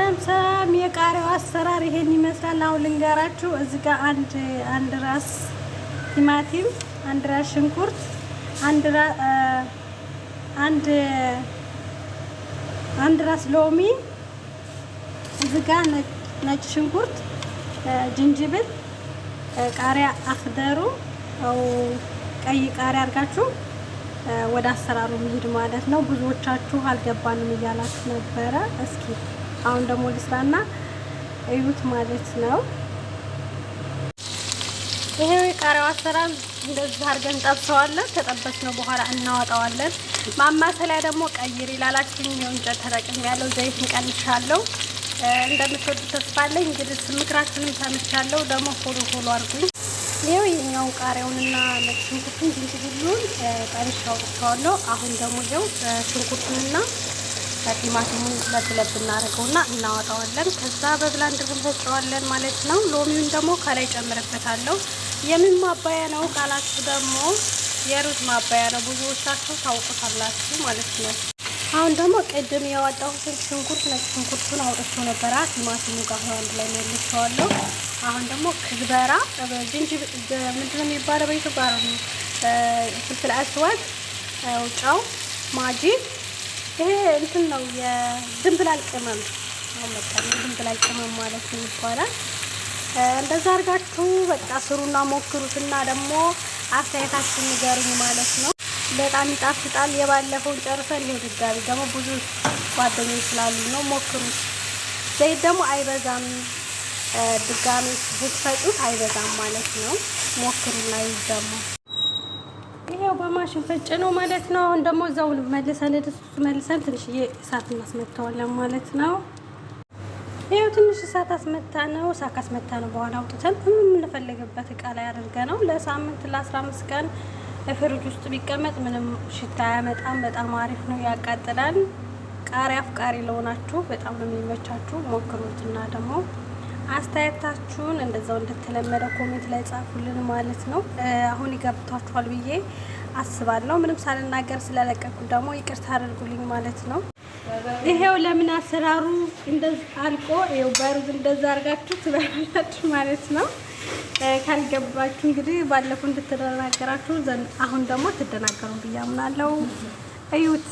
ሰላም ሰላም። የቃሪያው አሰራር ይሄን ይመስላል። አሁን ልንገራችሁ። እዚህ ጋር አንድ ራስ ቲማቲም፣ አንድ ራስ ሽንኩርት፣ አንድ አንድ አንድ ራስ ሎሚ፣ እዚህ ጋር ነጭ ሽንኩርት፣ ጅንጅብል፣ ቃሪያ አክደሩ ቀይ ቃሪያ አድርጋችሁ ወደ አሰራሩ መሄድ ማለት ነው። ብዙዎቻችሁ አልገባንም እያላችሁ ነበረ። እስኪ አሁን ደግሞ ልስራና እዩት ማለት ነው። ይሄው የቃሪያው አሰራር እንደዚህ አድርገን ጠብሰዋለን። ከጠበስነው በኋላ እናወጣዋለን። ማማሰሊያ ደግሞ ቀይር ይላላችሁኝ የእንጨት ተጠቅሜ ያለው ዘይት እንቀንሻለሁ። እንደምትወዱ ተስፋ አለኝ። እንግዲህ ምክራችሁንም ሰምቻለሁ። ደግሞ follow follow አድርጉኝ። ይኸው የኛውን ቃሪያውንና ነጭ ሽንኩርቱን ዝንጅብሉን ጠብሼ አውጥቼዋለሁ። አሁን ደግሞ ይኸው ሽንኩርቱንና ቲማቲሙን ለብ ለብ እናደርገውና እናወጣዋለን። ከዛ በ blender እንፈጨዋለን ማለት ነው። ሎሚውን ደግሞ ከላይ ጨምርበታለሁ። የምን ማባያ ነው ካላችሁ ደግሞ የሩዝ ማባያ ነው። ብዙዎቻችሁ ታውቁታላችሁ ማለት ነው። አሁን ደግሞ ቅድም ያወጣሁትን ሽንኩርት ነጭ ሽንኩርቱን አውጥቼው ነበረ ቲማቲሙ ጋር አንድ ላይ መልሼዋለሁ። አሁን ደግሞ كزبرة ዝንጅብል ምንድነው የሚባለው በኢትዮጵያ ነው፣ فلفل أسود፣ ጨው፣ ማጂ ይሄ እንትን ነው የድንብላል ቅመም አሁን በቃ የድንብላል ቅመም ማለት ነው ይባላል። እንደዛ አድርጋችሁ በቃ ስሩና ሞክሩትና ደግሞ አስተያየታችሁን ንገሩኝ ማለት ነው። በጣም ይጣፍጣል። የባለፈውን ጨርሰን ይኸው ድጋሚ ደግሞ ብዙ ጓደኞች ስላሉ ነው፣ ሞክሩት። ዘይት ደግሞ አይበዛም፣ ድጋሚ ስትፈጩት አይበዛም ማለት ነው። ሞክሩና ይዙ ደግሞ ይሄው በማሽን ፈጭ ነው ማለት ነው። አሁን ደግሞ እዛው መልሰን ድስቱ መልሰን ትንሽዬ እሳት እናስመታዋለን ማለት ነው። ይሄው ትንሽ እሳት አስመታ ነው። እሳት ካስመታ ነው በኋላ አውጥተን የምንፈልግበት እቃ ላይ አድርገ ነው ለሳምንት ለ15 ቀን ፍሪጅ ውስጥ ቢቀመጥ ምንም ሽታ አያመጣም። በጣም አሪፍ ነው። ያቃጥላል። ቃሪያ አፍቃሪ ለሆናችሁ በጣም ነው የሚመቻችሁ። ሞክሩትና ደግሞ አስተያየታችሁን እንደዛው እንደተለመደ comment ላይ ጻፉልን ማለት ነው። አሁን ይገብቷችኋል ብዬ አስባለሁ። ምንም ሳልናገር ስለለቀኩ ደግሞ ይቅርታ አድርጉልኝ ማለት ነው። ይሄው ለምን አሰራሩ እንደዚህ አልቆ ይሄው በሩዝ እንደዛ አድርጋችሁ ትበላላችሁ ማለት ነው። ካልገባችሁ እንግዲህ ባለፈው እንድትደናገራችሁ አሁን ደግሞ ትደናገሩ ብዬ አምናለሁ። እዩት።